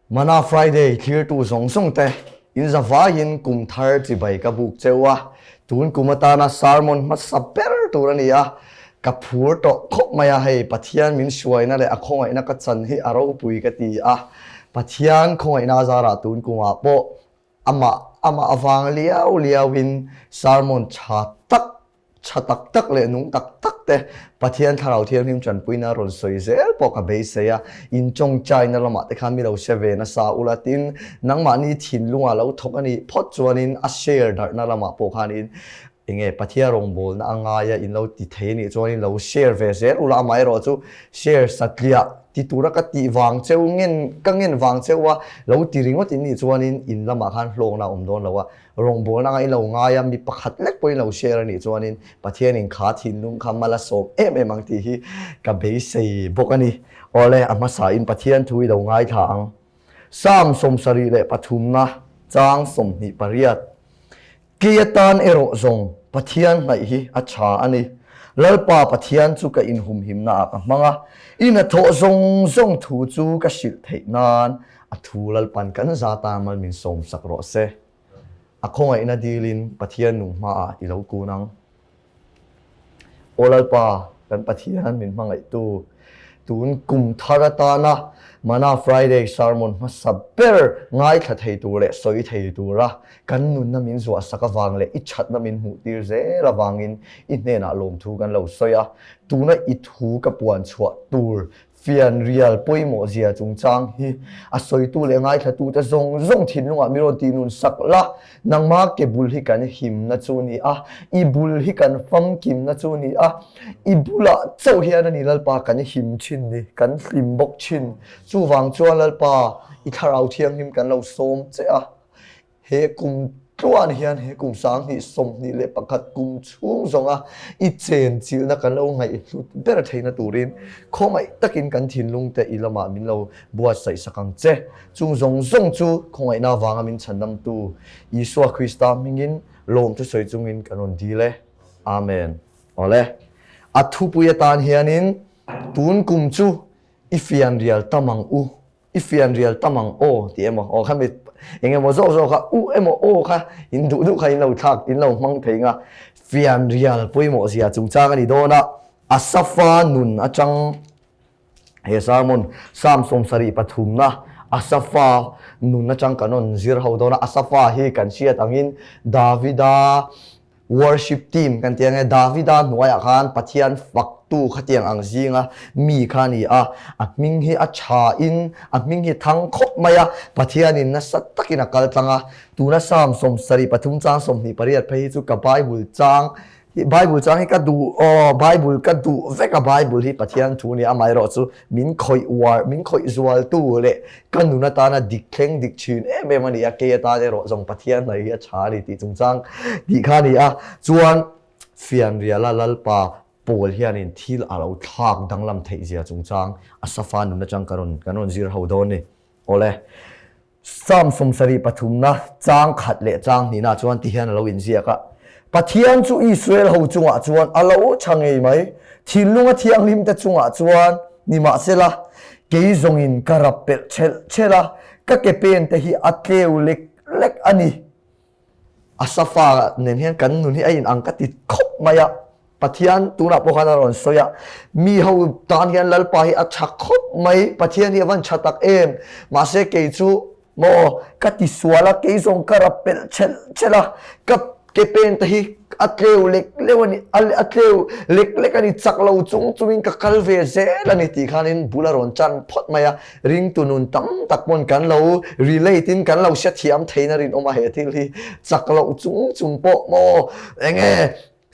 Mana Friday thlirtu zawng zawng te in zavaiin kum thar chibai ka buk cheu a, tun kum atana sermon hmasa ber tur a ni a, ka phur tawh khawp mai a, hei Pathian min hruaina leh a khawngaihna ka chan hi a ropui ka ti a, Pathian khawngaihna zarah tun kumah pawh amah amah avang liau liauin sermon tha tak Tha tak tak leh nung tak tak te Pathian Thlarau Thianghlim tanpuina rawn sawi zel pawh ka beisei a, in tawngtaina lamah te khan mi lo hre ve nasa ula tin nangmahni thinlungah lo thawk a nih phawt chuanin a share darhna lamah pawh khanin enge Pathian rawngbawlna a ngaia in lo ti thei a nih chuanin lo share ve zel ula amaherawh chu share satliah ti tura ka tih vang cheu ngen ka ngen vang cheu a lo ti ringawt in nih chuanin in lamah khan hlawkna a awm dawn lo a Rawngbawlna anga i lo ngai a, mi pakhat lek pawhin lo share a nih chuanin Pathianin kha thinlung kha mal a sawm em em ang tih hi ka beisei bawk a ni. Awle, a hmasain Pathian thu i lo ngaithla ang. Psalm 73na chang 28, Kei atan erawh zawng Pathian hnaih hi a tha a ni. Lalpa Pathian chu ka inhumhimna ah ka hmang a, i hnathawh zawng zawng thu chu ka hrilh theih nan a thu Lalpan kan za tan mal min sawm sak rawh se. A khawngaihna dilin Pathian nung hmaah i lo kun ang. Aw Lalpa, kan Pathian min hmangaihtu, tun kum thar atana Mana Friday sermon hmasa ber ngaithla thei tur leh sawi thei tura kan nunna min zuahsak avang leh i thatna min hmuhtir zel avangin i hnenah lawmthu kan lo sawi a. Tuna i thu ka puan chhuah tur Fianrial pawimawh zia chungchang hi a sawitu leh ngaithlatute zawng zawng thinlungah mi rawn tihnun sak la, nangma ke bul hi kan himna chu ni a, i bul hi kan famkimna chu ni a, i bulah chauh hian a ni Lalpa kan him thin ni, kan hlim bawk thin. Chuvang chuan Lalpa, i thlarau thianghlim kan lo sawm che a. He kum tluan hian he kum 2021 kum chhung zawnga i chen chilhna kan lo ngaihhlut ber theihna turin khawngaih takin kan thinlung te i lamah min lo buatsaih sak ang che. Chung zawng zawng chu khawngaihna avanga min chhandamtu Isua Krista hmingin lawm chu sawi chungin kan rawn dil e. Amen. Awle. A thupui atan hianin tun kum chu i fianrial tam ang u. I fianrial tam ang aw tih emaw aw kha mi eng emaw zawk zawk kha u emaw aw kha in duh duh kha in lo thlak in lo hmang thei nga fianrial pawimawh zia chungchang a ni dawn a Asafa nun atang he sermon Psalm 73na Asafa nun atang kan rawn zir ho dawn a Asafa hi kan hriat angin Davida Worship team kan tih ange Davida hnuaiah khan Pathian faktu khatiang ang zinga mi kha a ni a, a hming hi a tha in a hming hi thang khawp mai a, Pathianin nasa takin a kal tlang a, tuna Psalm 73 chang 28 phei hi chu ka Bible chang Bible chang hi ka duh aw Bible ka duh vek a Bible hi Pathian thu a ni a, amaherawhchu min khawih uar min khawih zualtu leh Ka nun atana dik thleng dik thin em em a ni a, kei atan erawh zawng Pathian hnai hi a tha a ni tih chungchang tih kha a ni a. Chuan Fianriala Lalpa pawl hianin thil a lo thlak danglam theih zia chungchang a safa nun atang ka rawn kan rawn zir ho dawn ni. Awle. Psalm 73na chang khat leh chang hnihna chuan ti hian a lo inziak a, Pathian chu Israel ho chungah chuan a lo tha ngei mai, thinlunga thianghlimte chungah chuan nimahsela, kei zawngin ka rap pelh chelh chelh a, ka ke pen te hi a tleu lek lek a ni. Asafa nen hian kan nun hi a inang ka ti khawp mai a, Pathian tunah pawh khan a rawn sawi a, mi ho tan hian Lalpa hi a tha khawp mai, Pathian hi a van tha tak em, mahse kei chu Maw, ka ti sual a, kei zawng ka rap pelh chelh chelh a, ka ke pen te hi a tleu lek leuh a ni, a tleu lek lek a ni, chak lo chung chungin ka kal ve zel a ni tih khanin bul a rawn chan phawt mai a, ringtu nun tam tak pawn kan lo relate in kan lo hrethiam theihna rinawm a he thil hi chak loh chung chung pawh maw enge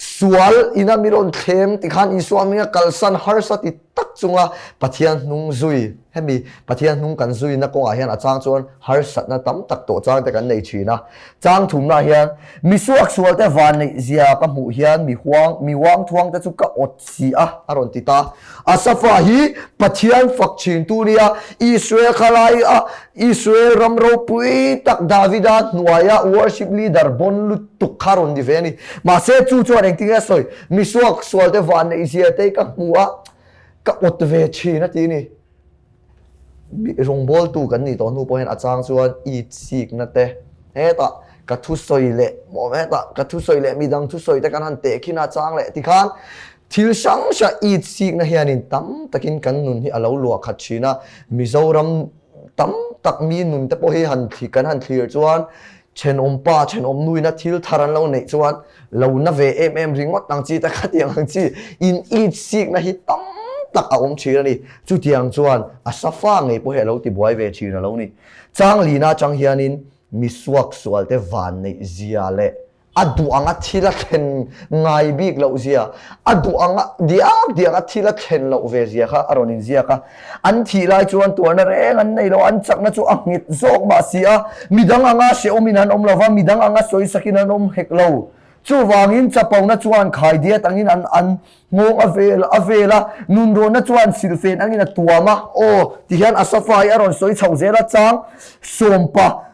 Sual ina mi rawn thlem tikhan Isua hminga kalsan harsa ti tak chunga Pathian hnung zui, hemi Pathian hnung kan zuina kawngah hian a chang chuan harsatna tam tak tawh chang te kan nei thin a. Chang thumnaah hian mi suak sual te van neih zia ka hmuh hian mi huang, mi uang thuang te chu ka awt si a, a rawn ti ta. Asafa hi Pathian fak thintu nia Israel khalai a Israel ram ropui tak Davida hnuaia worship leader bawn lutuk kha rawn ni ve a ni. Mahse chu chuan engtin nge a sawi? Misuak sualte van neih zia te hi ka hmu a, ka awt ve thin a ti a ni. Rawngbawltu kan nih tawh hnu pawh hian a chang chuan it sikna te hetah ka thusawi leh maw hetah ka thusawi leh midang thusawi te kan han teh khin a chang leh tikhan thil hrang hrang it sikna hianin tam takin kan nun hi a lo luah khat thin a. Mizoram tam tak mi nun te pawh hi han kan han thlir chuan Thenawm pa, thenawm nuina thil thar an lo neih chuan lo na ve em em ringawt ang chi te khatiang ang chi in it sikna hi tam tak a awm thin a ni. Chutiang chuan a safa ngei pawh hi a lo ti buai ve thin a lo ni. Changlina atang hianin mi suaksual te van neih zia leh a duh anga thil a thlen ngai bik loh zia, a duh anga diak diak a thil a thlen loh ve zia kha a rawn inziak a. An thih lai chuan tuarna reng an nei lo, an chakna chu a nghet zawk mah si a, midang anga hrehawmin an awm lo va, midang anga sawisakin an awm hek lo. Chuvangin chapona chuan khaidiat angin an an nghawng a vel a vel a, nunrawnna chuan silfen angin a tuam a. Aw, tihian Asafa hi a rawn sawi chhoh zel a, chang sawmpa.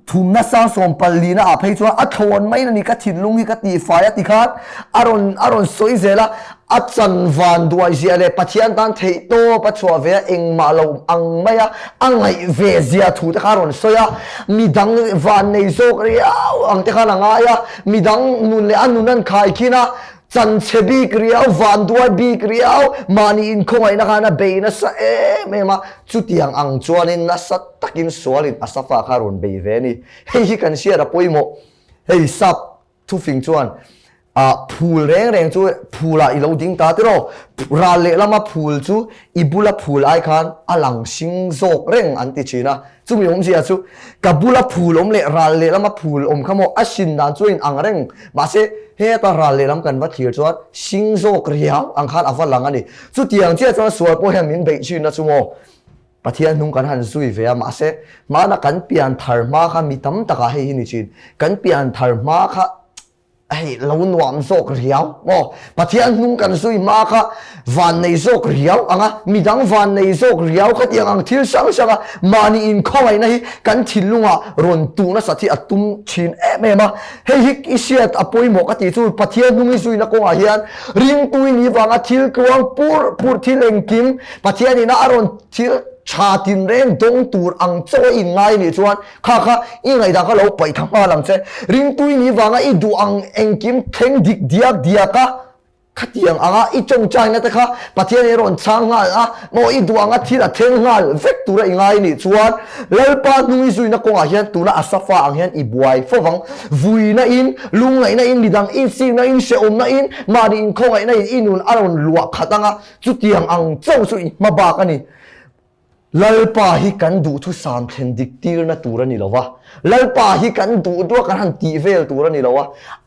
Thumna sang sawmpalina ah phei chuan a thlawn mai a ni, ka thinlung hi ka tihfai a ti khan a rawn a rawn sawi zel a, a chan van duai zia leh Pathian tan theih tawp a chhuah ve a, engmah lo ang mai a, a ngaih ve zia thu te kha a rawn sawi a, midang van nei zawk riau ang te khan a ngai a, midang nun leh a nun an khai khin a, Chan chhe bik riau, van duai bik riau, mahni inkhawngaihna khan a bei nasa em em a, chutiang ang chuanin nasa takin sualin a safa kha a rawn bei ve a ni. Hei hi kan hriat a pawimawh. Hei sap thufing chuan ah phul reng reng chu phulah i lo ding ta tiraw, ral lehlama phul chu i bula phul ai khan a lang hring zawk reng an ti thin a. Chumi awmzia chu ka bula phul awm leh ral lehlama phul awm kha maw a hrin dan chu a in ang reng. Mahse, heta ral lehlam kan va thlir chuan hring zawk riau ang khan a va lang a ni. Chutiang chiah chuan sual pawh hian min beih thin a chu maw. Pathian hnung kan han zui ve a, mahse, hmana kan pian thar hma kha mi tam takah hei hi ni thin. Kan pian thar hma kha Hei lo nuam zawk riau maw? Pathian hnung kan zui hma kha van nei zawk riau ang a, midang van nei zawk riau kha tiang ang thil hrang hrang a, mahni inkhawngaihna hi kan thinlungah rawn tuh nasat hi a tum thin em em a. Hei hi i hriat a pawimawh ka tih chu Pathian hnung i zuina kawngah hian ringtui ni vanga thil tluang pur pur thil engkim Pathian ina a rawn thil tha tinreng dawng tur ang chaw a inngai nih chuan Kha kha i ngaihdan kha lo paih tha nghal ang che. Ringtui ni vanga i duh ang engkim thleng dik diak diak a, khatiang anga i tawngtaina te kha Pathian in a rawn chhang nghal a, maw i duh anga thil a thleng nghal vek tura i ngai nih chuan Lalpa hnung i zuina kawngah hian tuna Asafa ang hian i buai fo vang. Vuina in, lungngaihna in, midang insikna in, hrehawmna in, mahni inkhawngaihna in i nun a rawn luah khat anga chutiang ang chauh chu i hma bak a ni. Lalpa hi kan duhthusam thlen dik tirna tur a ni lo va, Lalpa hi kan duh duh a kan han tih vel tur a ni lo a,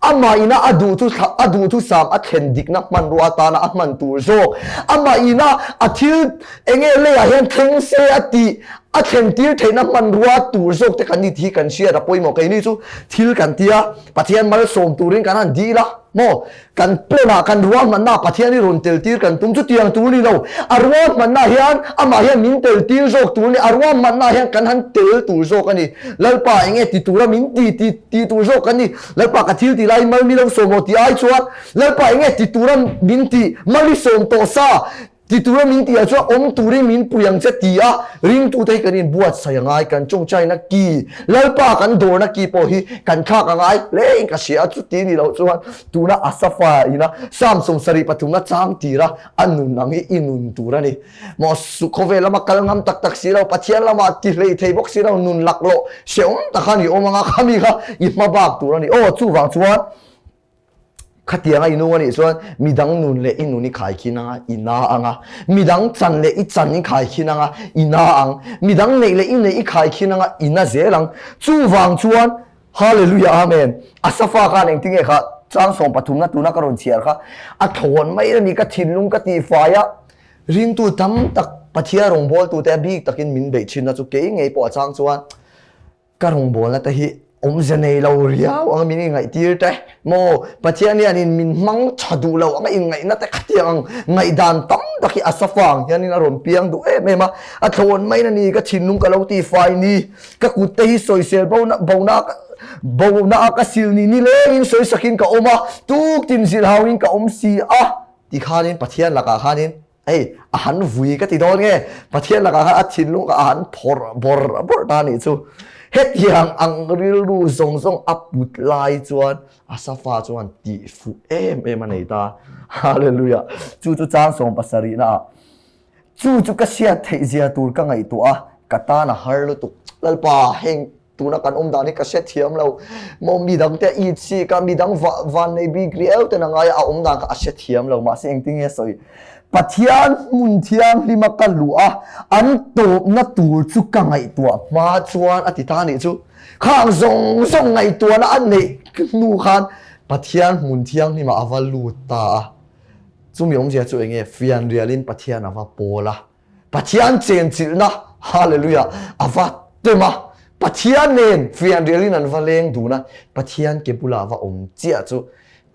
amah ina a duhthu a duhthusam a thlen dikna hmanrua atana a hman tur zawk, amah ina a thil enge leiah hian thleng se a tih a thlen tir theihna hmanrua tur zawk te kan ni tih hi kan hriat a pawimawh. Keini chu thil kan tia Pathian malsawm turin kan han dil a maw? Kan plan-ah, kan ruahmannaah Pathian hi rawn tel tir kan tum chu tiang tur ni lo. A ruahmannaah hian amah hian min tel tir zawk tur a ni. A ruahmannaah hian kan han tel tur zawk a ni. Lalpa eng nge ti tura min ti ti ti tur zawk kan ni. Lalpa ka thil ti laiin mal mi lo sawm aw tih ai chuan Lalpa eng nge ti tura min ti mal i sawm tawh sa Ti tura min tih ah chuan awm turin min pui ang che ti a, ringtute hi kan inbuatsaih a ngai, kan tawngtaina ki, Lalpa kan dawrna ki pawh hi kan thlak a ngai hle in ka hria a, chuti ni loh chuan tuna Asafa ina Psalm 73 na chang tira a nun ang hi i nun tur a ni. Maw su khawvel lama kal ngam tak tak si lo, Pathian lama ti hlei thei bawk si lo, nun laklawh hrehawm tak khan i awm anga khami kha i hma bak tur a ni. Aw chuvang chuan Khatiang a i nung a nih chuan midang nun leh i nun i khaikhin anga i na ang a, midang chan leh i chan i khaikhin anga i na ang, midang neih leh i neih i khaikhin anga i na zel ang. Chuvang chuan Hallelujah Amen. Asafa khan engtinge kha chang sawmpathumna tuna ka rawn chhiar kha a thlawn mai a ni ka thinlung ka tihfai a, ringtu tam tak Pathian rawngbawltute a bik takin min beih thinna chu kei ngei pawh a chang chuan Ka rawngbawlna te hi awmze nei lo riau anga min inngaihtir te maw? Pathian hianin min hmang tha duh lo anga inngaihna te khatiang ang ngaihdan tam tak hi a safa ang hianin a rawn piang duh em em a. A thlawn mai na ni, ka thinlung ka lo tifai ni, ka kut te hi sawisel bona bona bona a ka sil ni nilengin sawisakin ka awm a, tuktin zilhauin ka awm si a tikhanin Pathian lakah khanin. Hei, a han vui ka ti dawn nge? Pathian lakah khan a thinlung kha a han phawrh bawrh bawrh ta a nih chu. Hetiang ang rilru zawng zawng a put lai chuan Asafa chuan tih fuh em em a nei ta. Hallelujah! Chu chu chang sawm pasarihna ah chu chu ka hriat theih zia tur ka ngaihtuah a, ka tan a har lutuk. Lalpa, heng Tuna kan awm dan hi ka hre thiam lo. Maw midang te it sik a, midang va van nei bik riau ten a ngai a, a awm dan kha a hre thiam lo. Mahse engtin nge sawi? Pathian hmun thianghlim a ka luh a, an tawpna tur chu ka ngaihtuah hma chuan a ti ta anih chu. Khang zawng zawng ngaihtuahna a neih hnu khan Pathian hmun thianghlim ah a va lut ta a. Chumi awmzia chu enge? Fianrialin Pathian a va pawl a. Pathian chenchilhna, Hallelujah, a va tem a, Pathian nen fianrialin an va leng dun a, Pathian ke bulah va awm chiah chu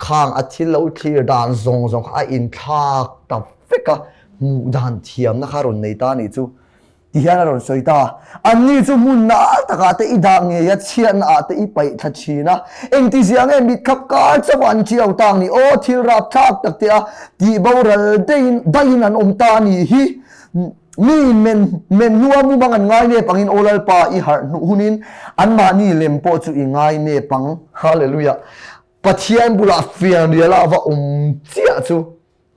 khang a thil lo thlir dan zawng zawng kha a inthlak ta vek a, hmuh dan thiamna kha a rawn nei ta a nih chu. Ti hian a rawn sawi ta. Anni chu hmun nal takah te i dah ngei a, chhiatna ah te i paih thla thin a. Engtizia nge mitkhap kar chauh an chiau tak ni aw, thil rapthlak tak te a tih boral daihin daihin an awm ta a nih hi. Mi in men men hnua mumang an ngai nep angin aw Lalpa i harh hnuh hunin anmahni lem pawh chu i ngai nep ang. Hallelujah. Pathian bulah fianrial a va awm chiah chu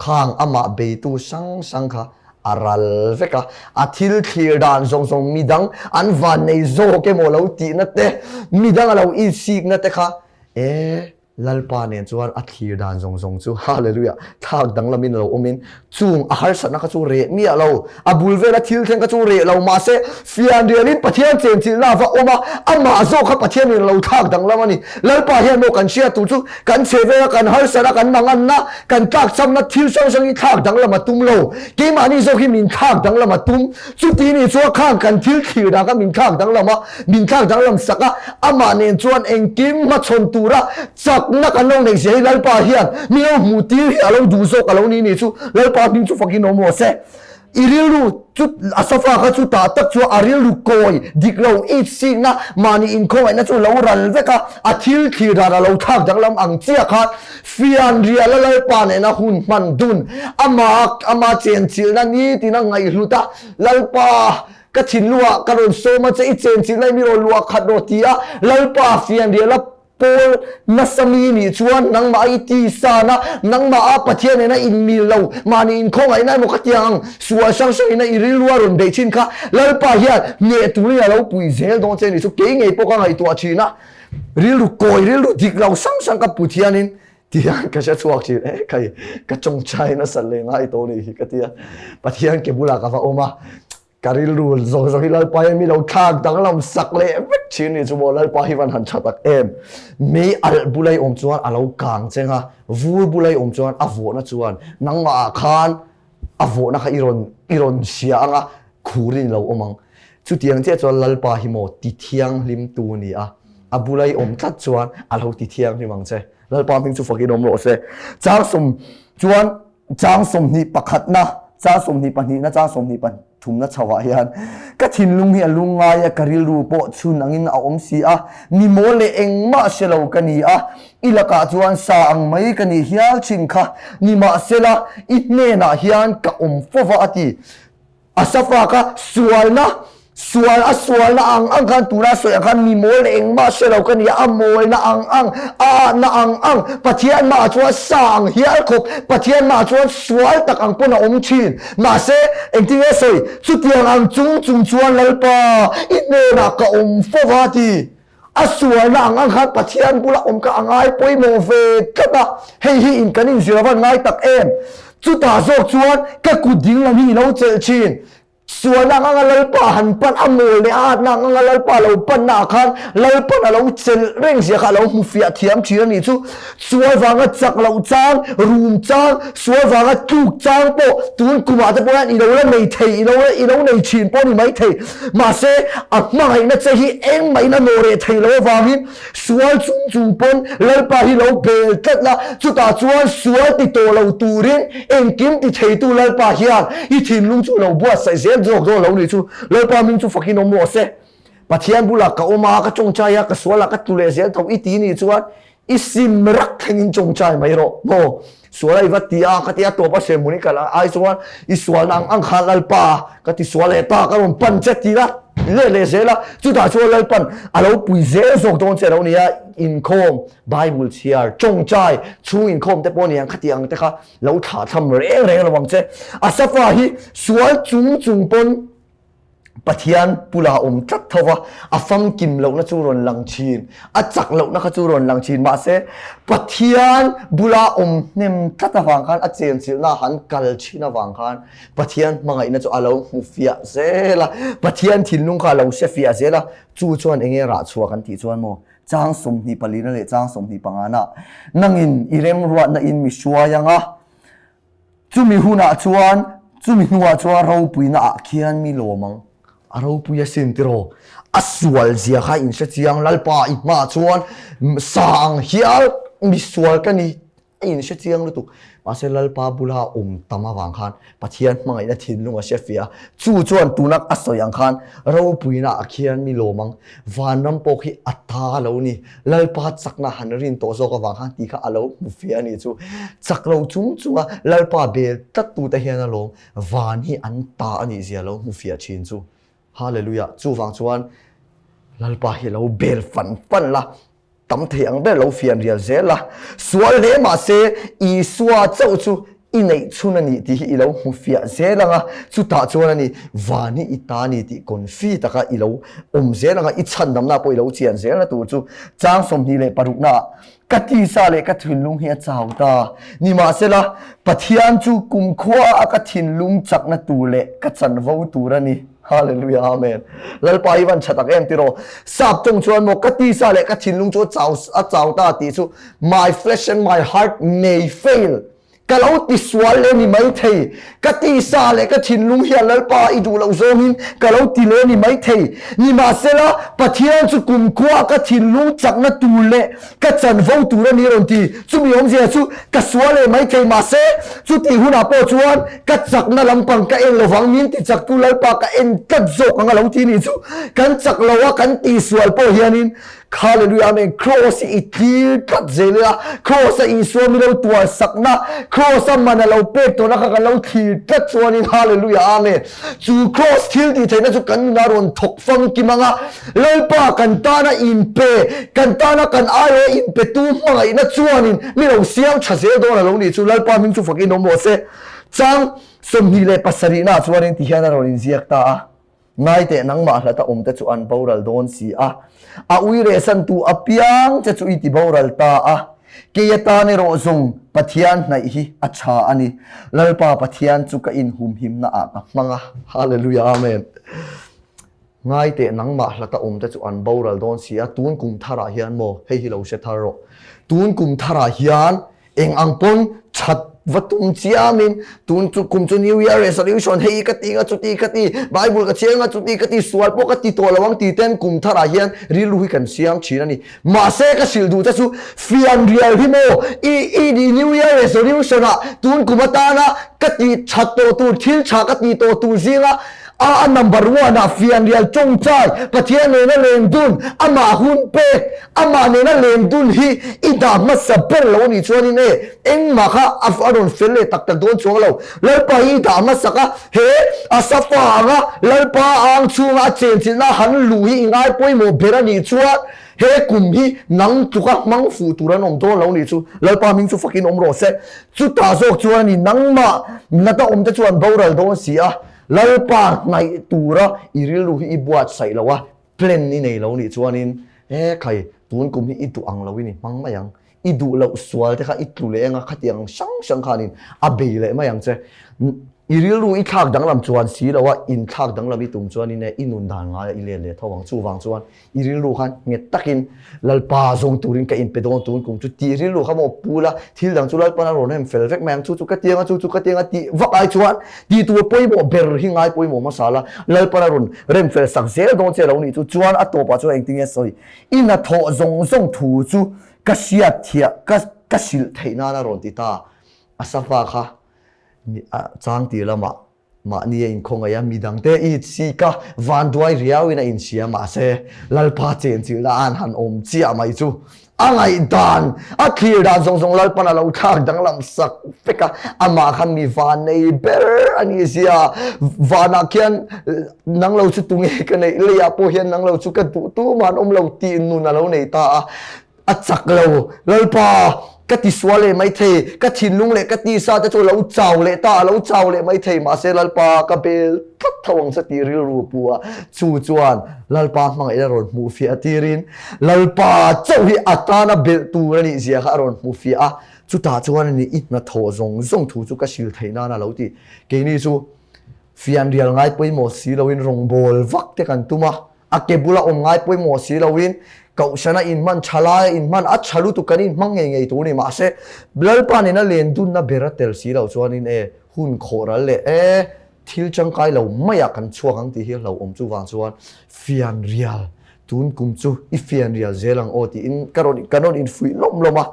Khang amah beitu hrang hrang kha a ral vek a, a thil thlir dan zawng zawng midang an vannei zawk emaw lo tihna te, midang a lo insikna te kha e Lalpa nen chuan a thlir dan zawng zawng chu Hallelujah thlak danglamin a lo awmin chung a harsatna kha chu reh miah lo, a bul vela thil thleng kha chu reh lo mahse fianrialin Pathian chenchilhna a va awm a, amah zawk kha Pathianin a lo thlak danglam a ni. Lalpa hian maw kan hriat tur chu Kan chhe vela kan harsat a, kan manganna, kan tlakchhamna thil hrang hrang hi thlak danglam a tum lo. Keimahni zawk hi min thlak danglam a tum. Chuti nih chuan khang kan thil thlir dan kha min thlak danglam a, min thlak danglam sak a, amah nen chuan engkim hmachhawn tura chakna kan lo neih zia hi Lalpa hian min lo hmuh tir hi a lo duh zawk a lo ni nih chu Lalpa hming chu fakin awm rawh se. I rilru chu a sofa kha chu tah tak chuan a rilru kawi dik lo it sikna mahni inkhawngaihna chu lo ral vek a, a thil thlir dan a lo thlak danglam ang chiah khan fianrial a Lalpa nena hun hman dun ama ama chenchilhna nitin a ngaihhlut a, Lalpa ka thinlungah ka rawn sawm a che i chenchilhna i mi rawn luah khat rawh ti a Lalpa fianrial a Paul nasa mi nih chuan nangmah i tisan a, nangmah a Pathian nena inmil lo, mahni inkhawngaihna emaw ka tiang ang, sual hrang hrangin a i rilru a rawn beih thin kha Lalpa hian hneh turin a lo pui zel dawn che ni chu kei ngei pawh ka ngaihtuah thin a, rilru kawi rilru dik lo hrang hrang ka put hianin tihian ka hre chhuak thin e khai ka tawngtai nasa leh ngai tawh nih hi ka ti a, Pathian ke bulah ka va awm a. Ka rilru zawk zawk hi Lalpa hian mi lo thlak danglam sak leh vek thin ni chu maw Lalpa hi van han tha tak em. Mei alh bulai awm chuan a lo kang cheng a, vur bulai awm chuan a vawhna chuan nangmah ah khan a vawhna kha i rawn i rawn hria ang a, khurin i lo awm ang. Chutiang chiah chuan Lalpa hi maw ti thianghlim tu ni a, a bulai awm tlat chuan a lo ti thianghlim ang che. Lalpa hming chu fakin awm rawh se. Chang sawm chuan Chang 21 pakhatna, chang 20 pahnihna, chang 20 pathumna chhoah hian ka thinlung hi a lungngai a, ka rilru pawh chhun angin a awm si a, mi mawl leh engmah hre lo ka ni a, i lakah chuan sa ang mai ka nih hial thin kha, nimahsela i hnenah hian ka awm fova a ti. A safa kha sualna, sual a sualna ang ang khan tuna sawi ang khan mi mawl engmah hre lo ka ni a, a mawlna ang ang, a atna ang ang, Pathian mahah chuan sa ang hial khawp, Pathian mahah chuan sual tak ang pawn a awm thin. Mahse, engtin nge sawi? Chutiang ang chung chung chuan Lalpa, i hnenah ka awm fo va ti. A sualna ang ang khan Pathian bula awm kha a ngai pawimawh ve tlat a, hei hi in kan inzir a van ngai tak em? Chutah zawk chuan ka kut ding lam hi i lo chelh thin. Sualna ang anga Lalpa han pan, a mawl leh a atna ang anga Lalpa lo panna ah khan Lalpan a lo chelh reng zia kha a lo hmu fiah thiam thin a nih chu. Sual vanga chak loh chang, rum chang, sual vanga tluk chang pawh tun kumah te pawh hian i lo la nei thei, i lo i lo nei thin pawh a ni maithei. Mahse, a hmangaihna che hi engmahin a nawh reh thei lo avangin sual chung chung pawn Lalpa hi lo bel tlat la, chutah chuan sual ti tawh lo turin engkim ti theitu Lalpa hian i thinlung chu lo buatsaih zel zawk dawn lo ni chu. Lalpa hming chu fakin awm rawh se. Pathian bulah ka awm a, ka tawngtai a, ka sualah ka tlu leh zel tho i ti nih chuan I sim rak thlengin tawngtai mai rawh maw? Sual a i va ti a, ka ti a tawp a hremhmun i kal ai chuan i sualna ang ang khan Lalpa ka ti sual leh ta, ka rawn pan che ti la leh leh zel a, chutah chuan Lalpan a lo pui zel zawk dawn che a lo ni a, inkhawm, Bible chhiar, tawngtai, chhung inkhawm te pawh ni ang khati ang te kha lo thlah thlam reng reng lo ang che. Asafa hi sual chung chung pawn Pathian pula awm tlat tho va, a famkim lohna chu rawn lang thin, a chak lohna kha chu rawn lang thin. Mahse, Pathian bula awm hnem tlat avang khan, a chenchilhna a han kal thin avang khan Pathian hmangaihna chu a lo hmu fiah zel a, Pathian thinlung kha a lo hre fiah zel a. Chu chuan eng nge rah chhuah kan tih chuan maw, chang 24 palina leh chang 25 na, nangin i remruatna in mi hruai ang a, Chumi hunah chuan, chumi hnuah chuan ropuina ah khian mi lawm ang. A ropui asin tiraw? A sual zia kha in hre chiang, Lalpa i hmaah chuan sa ang hial mi sual ka ni a in hre chiang lutuk. Mahse Lalpa bula awm tam avang khan Pathian hmangaihna thinlung a hre fiah a, chu chuan tuna a sawi ang khan ropuina ah khian mi lawm ang. Vanram pawh khi a ta lo ni. Lalpa chakna han rin tawh zawk avang khan tih kha a lo hmu fiah a nih chu. Chak lo chung chunga Lalpa bel tlat tute hian alawm van hi an ta a nih zia lo hmu fiah thin chu. Hallelujah! Chuvang chuan Lalpa hi lo bel fan fan la, tam thei ang ber lo fian rial zel la. Sual hle mahse Isua chauh chu I neih chhun a nih tih hi i lo hmu fiah zel ang a, chutah chuan a ni, van hi i ta a ni tih confi taka i lo awm zel ang a, i chhandamna pawh i lo chian zelna tur chu chang 26 naah ka tisa leh ka thinlung hi a chau ta. Nimahsela, Pathian chu kumkhua a ka thinlung chakna tur leh ka chanvo tur a ni. Hallelujah Amen. Lalpa hi van tha tak em tiraw. Sap tawng chuan maw ka tisa leh ka thinlung chu a chau a chau ta tih chu my flesh and my heart may fail. Ka lo ti sual leh ni mai thei. Ka tisa leh ka thinlung hian Lalpa i duh loh zawngin ka lo ti leh ni mai thei. Nimahsela, Pathian chu kumkhua ka thinlung chakna tur leh ka chanvo tur a ni rawn ti. Chumi awmzia chu ka sual leh mai thei mahse, chutih hunah pawh chuan ka chakna lampang ka en lovang min ti chaktu Lalpa ka en tlat zawk ang a lo ti nih chu. Kan chak lo a, kan tihsual pawh hianin Hallelujah Amen Kraws hi i tlir tlat zel ila, Kraws a Isua mi lo tuar sakna, Kraws a man a lo pek tawhna kha kan lo thlir tlat chuanin Hallelujah Amen Chu Kraws thil tih theihna chu kan nunah rawn thawk famkim ang a, Lalpa kan tana inpe, kan tana kan aiawha inpetu hmangaihna chuanin mi lo siam tha zel dawn a lo nih chu Lalpa hming chu fakin awm rawh se. Chang 27 naah chuanin tihian a rawn inziak ta a. Ngai teh nangmah hlata awm te chu an boral dawn si a, a ui rehsantu apiang che chu i ti boral ta a. Kei atan erawh zawng Pathian hnaih hi a tha a ni. Lalpa Pathian chu ka inhumhimna ah ka hmang a. Hallelujah Amen. Ngai teh nangmah hlata awm te chu an boral dawn si a, tun kum tharah hian maw hei hi lo hre thar rawh. Tun kum tharah hian Eng ang pawn that va tum chiamin tun chu kum chu New Year resolution hei ka ti nga chuti ka ti, Bible ka chhiar nga chuti ka ti, sual pawh ka ti tawh lo ang ti ten kum tharah hian rilru hi kan siam thin a ni. Mahse ka hrilh duh che chu fianrial hi maw i i New Year resolution ah tun kum atana ka tih that tawh tur thil tha ka tih tawh tur zinga A a number one ah fianrial tawngtai Pathian nena leng dun, amah hun pek, amah nena leng dun hi i dah hmasa ber lo anih chuanin e engmah kha a a rawn fel leh tak tak dawn chuang lo. Lalpa hi i dah hmasak a, he a safa anga Lalpa ang chhunga a chenchilhna han luh hi i ngai pawimawh ber anih chuan he kum hi nang tluka hmang fuh tur an awm dawn lo nih chu Lalpa hming chu fakin awm rawh se. Chutah zawk chuan ani nangmah nata awm te chu an boral dawn si a. Lalpa hnaih tura i rilru hi i buatsaih lo a, plan i nei lo nih chuanin he khai tun kum hi i duh ang loin i hmang mai ang, i duh loh sual te kha i tlu leh ang a, khatiang hrang hrang khanin a bei leh mai ang che. I rilru i thlak danglam chuan si lo a, inthlak danglam i tum chuanin e i nun dan ngaia i let leh tho ang. Chuvang chuan I rilru khan nghet takin Lalpa zawng turin ka inpe dawn tun kum chu tih rilru kha maw pu la, thil dang chu Lalpan a rawn hem fel vek mai ang, chu chu ka tiang a, chu chu ka tiang a tih vak ai chuan tih tur pawimawh ber hi ngai pawimawh hmasa la, Lalpan a rawn rem fel sak zel dawn che lo nih chu, chuan a tawpah chuan engtin nge sawi, i hnathawh zawng zawng thu chu ka hriat thiah ka ka hrilh theih nan a rawn ti ta, Asafa kha chang tir lamah Mahni a inkhawngaih a, midangte i sik a, vanduai riauin a inhria mahse Lalpa chenchilhna an han awm chiah mai chu. A ngaihdan, a thlir dan zawng zawng Lalpan a lo thlak danglam sak vek a, amah kha mi vannei ber a ni zia. Vanah khian nang lo chu tunge ka neih, leiah pawh hian nang lo chu ka duh tumah an awm lo tih nun a lo nei ta a. A chak lo, Lalpa, ka ti sual leh mai thei, ka thinlung leh ka tisa te chu a lo chau leh ta, a lo chau leh mai thei, mahse Lalpa, ka bel tlat tho ang che tih rilru a pu a. Chu chuan Lalpa hmangaihna rawn hmuh fiah tirin Lalpa chauh hi a tana belh tur a nih zia kha a rawn hmu fiah a, chutah chuan a ni i hnathawh zawng zawng thu chu ka sil theih nan a lo ti. Keini chu fianrial ngai pawimawh si loin rawngbâwl vak te kan tum a, A ke bula awm ngai pawimawh si loin Kohhrana inhman tha laia inhman a tha lutuk kan inhmang ngei ngei tur ni. Mahse, Lalpa nena len dunna ber a tel si loh chuanin e, hun khawh ral leh e, thil tangkai lo maiah kan chhuak ang tih hi a hlauhawm. Chuvang chuan fianrial tun kum chu i fianrial zel ang aw tiin ka rawn kan rawn infuih lawm lawm a.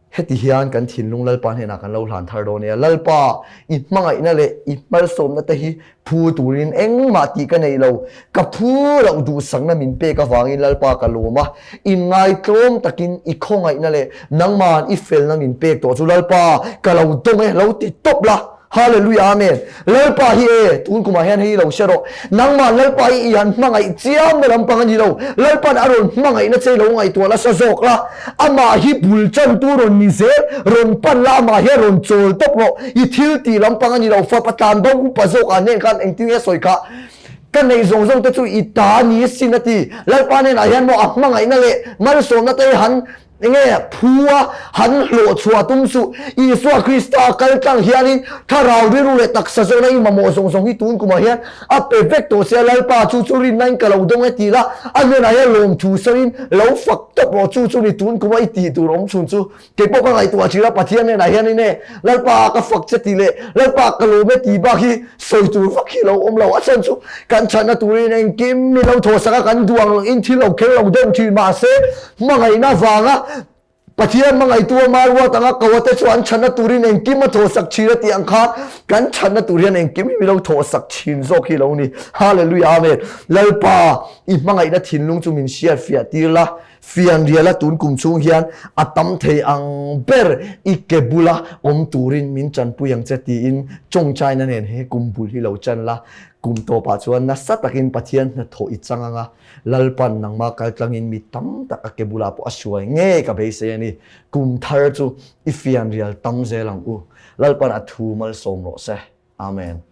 Heti hian kan thinlung Lalpa hnenah kan lo hlan thar dawn nia. Lalpa, i hmangaihna leh i hmalsawmna te hi phu turin engmah tih ka nei lo. Ka phu loh duhsakna min pek avangin Lalpa ka lawm a. Inngaitlawm takin i khawngaihna leh nangmahan i felna min pek tawh chu Lalpa, ka lo dawng e, lo ti tawp la. Hallelujah Amen. Lalpa hi e, tun kumah hian hei lo hre rawh. Nangmah Lalpa hi i han hmangaih chiam na lampang a ni lo. Lalpa'n a rawn hmangaihna che i lo ngaihtuah nasa zawk la. Amah hi bul chantu rawn ni zel, rawn pan la, amah hi a rawn chawl tawp rawh. I thil tih lampang a ni lo. Fapa tlan bo upa zawkah nen khan engtin nge sawi kha? Ka neih zawng zawng te chu i ta ni sin a ti. Lalpa hnenah hian maw a hmangaihna leh malsawmna te hi han Enge phu a han hlawh chhuah tum suh. Isua Krista kal tlang hianin thlarau rilru leh taksa zawhna i mamawh zawng zawng hi tun kumah hian a pe vek tawh sia Lalpa chu chu rinna in ka lo dawng e ti la, a hnenah hian lawmthu sawiin lo fak tawp rawh chu chu ni tun kuma i tih tur awm chhun chu keipawh ka ngaihtuah thin a Pathian hnenah hianin e Lalpa ka fak che tih leh Lalpa ka lawm e tih bak hi sawi tur vak hi lo awm lo. A chhan chu kan chhanna turin engkim mi lo thawhsak a kan duh ang in thil lo kher lo deuh thin mahse Hmangaihna vanga Pathian hmangaihtu a Maruat anga ko ate chu an chhanna turin engkim a thawhsak thin a tih ang khan kan chhanna tur hian engkim hi milo thawhsak thin zawk hi lo ni. Hallelujah Amen. Lalpa i hmangaihna thinlung chu min hriat fiah tir la, fianriala tun kum chhung hian a tam thei ang ber i ke bula awm turin min tanpui ang che tiin tawngtaina nen he kum bul hi lo chan la, kum tawpah chuan nasa takin Pathian hnathawh i chang anga Lalpan nangmah kaltlangin mi tam tak a ke bulah pawh a hruai ngei ka beisei a ni. Kum thar chu i fianrial tam zel ang u. Lalpan a thu malsawm rawh se. Amen.